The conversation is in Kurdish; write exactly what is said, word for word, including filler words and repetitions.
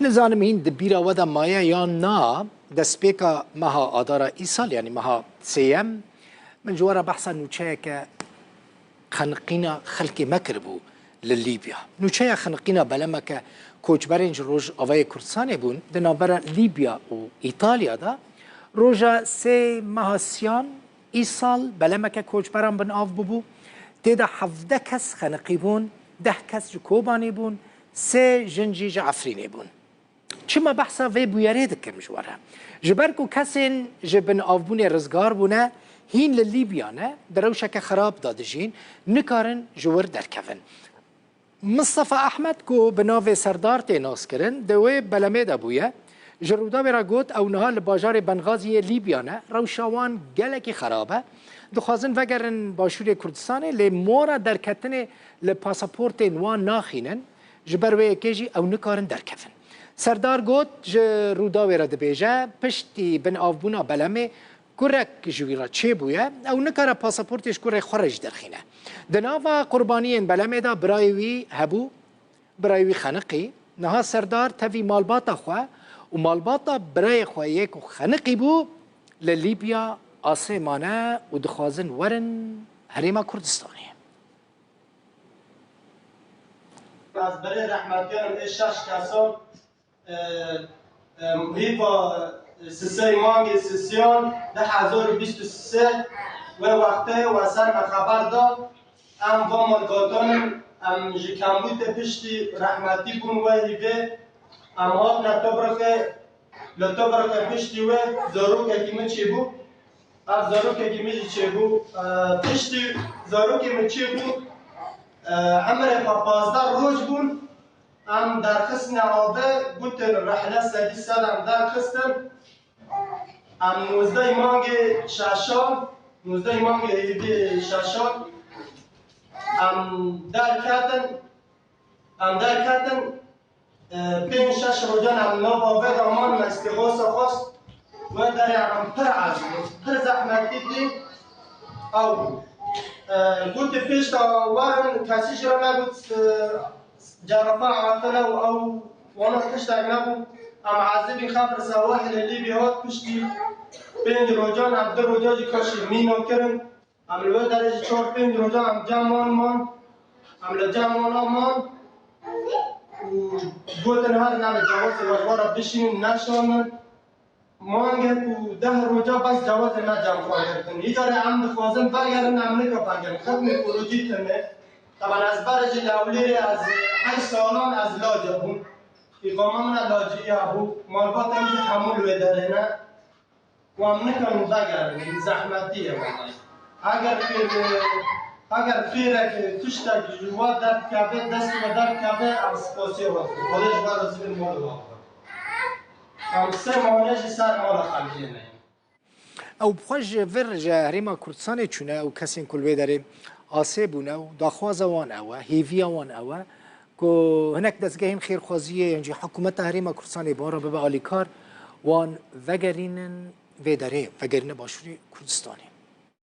Nizanim hîn di bîra we de maye yan na, destpêka meha Adara îsal, yanî meha sêyem, min ji we re behsa nûçeyeke xeniqîna xelkê me kiribû li Lîbya. Nûçeya xeniqîna belemeke koçberên ji Rojavayê Kurdistanê bûn di navbera Lîbya û Îtalya de. Roja sê meha siyan îsal belemeke koçberan bin av bûbû. Tê de hevdeh kes xeniqî bûn, deh kes ji Kobanê bûn, sê jin jî ji Efrînê bûn. Çima behsa vê bûyerê dikim ji we re? Ji ber ku kesên ji binavbûnê rizgar bûne, hîn li Lîbya ne, di rewşeke xerab de dijîn, nikarin ji wir derkevin. Mistefa Ehmed ku bi navê Serdar tê naskirin, di wê belemê de bûye. Ji Rûdawê re got, ew niha li bajarê Bengazî yê Lîbya ne, rewşa wan gelekî xerab e. Dixwazin vegerin Başûrê Kurdistanê, lê mora derketinê li pasaportên wan naxînin, ji ber wê yekê jî ew nikarin derkevin. Serdar got, ji Rûdawê re dibêje, piştî binavbûna belemê kurek ji wî re çêbûye, ew nikare pasaportê ji kurê xwe re jî derxîne. Di nava qurbaniyên belemê de birayê wî hebû, birayê wî xeniqî. Niha Serdar tevî malbata xwe û malbata birayê xwe yê ku xeniqî bû, li Lîbya asê mane û dixwazin werin Herêma Kurdistanê. Ez berê rehmetiyan ê şeş kesan, e, e, hîva sisey mangê sisiyan du hezar û bîst û sê wê wextê we ser me xeber da. Em va malbatan in, em ji kembûtê piştî rehmetî bûn wê hîvê. Em hatine Tobrikê, li Tobrikê piştî wê zarokekî min çêbû. Ev zarokekî min jî çêbû. E, piştî zarokê min çêbû, e, emirê xwe pazdeh roj bûn. Em derxistine avê, gotin rehle sedî sed em derxistin. Em nozdeh mangê şeşan, nozdeh mangê hêvî şeşan em derketin, em derketin, e, pênc şeş rojan em nav avê de man, me îstîxosa xwest, we derê em pir ezîz, pir zehmetî dî. Ew, e, gotin pêşta werin, kesî ji re negot, e, Cerafa Atile û ew wana tiştek nebû. Em ezibî xebir sewahilê Lîbî hat piştî pênc rojan, em du roja jî kaşî mîna kirin. Em li wê derê jî çar pênc rojan em cem wan man. Em li cem wana man û gotin herin em ê cewazê we ji we re bişînin, neşandin. Mangek û deh roja bes cewazê me cem xwe girtin. Îcarê em dixwazin vegerin, em nika vegerin. Xidmê kurocî tune. Teban ez berê jî li Ewlêrê ez heyş salan ez laca bûm. Îqama min a lacî ya bû. Malbata min jî hemû li wê derê ne. Wan nikin vegerin, zehmetî ye wellahî. Eger fêr, eger fêrek tiştek ji we derdikeve, destê we derdikeve, em spasiyê we dikin. Xwedê ji we razî bin, mala we xwe. Em sê mane jî ser mala xelkê ne. Ew bi xwe ji vir ji Herêma Kurdistanê çûne, ew kesên ku li wê derê asê bûne û daxwaza wan ew e, hêviya wan ew e ku hinek dezgehên xêrxwaziyê yan jî hikûmeta Herêma Kurdistanê bi wan re bibe alîkar, wan vegerînin vê derê, vegerîne Başûrê Kurdistanê.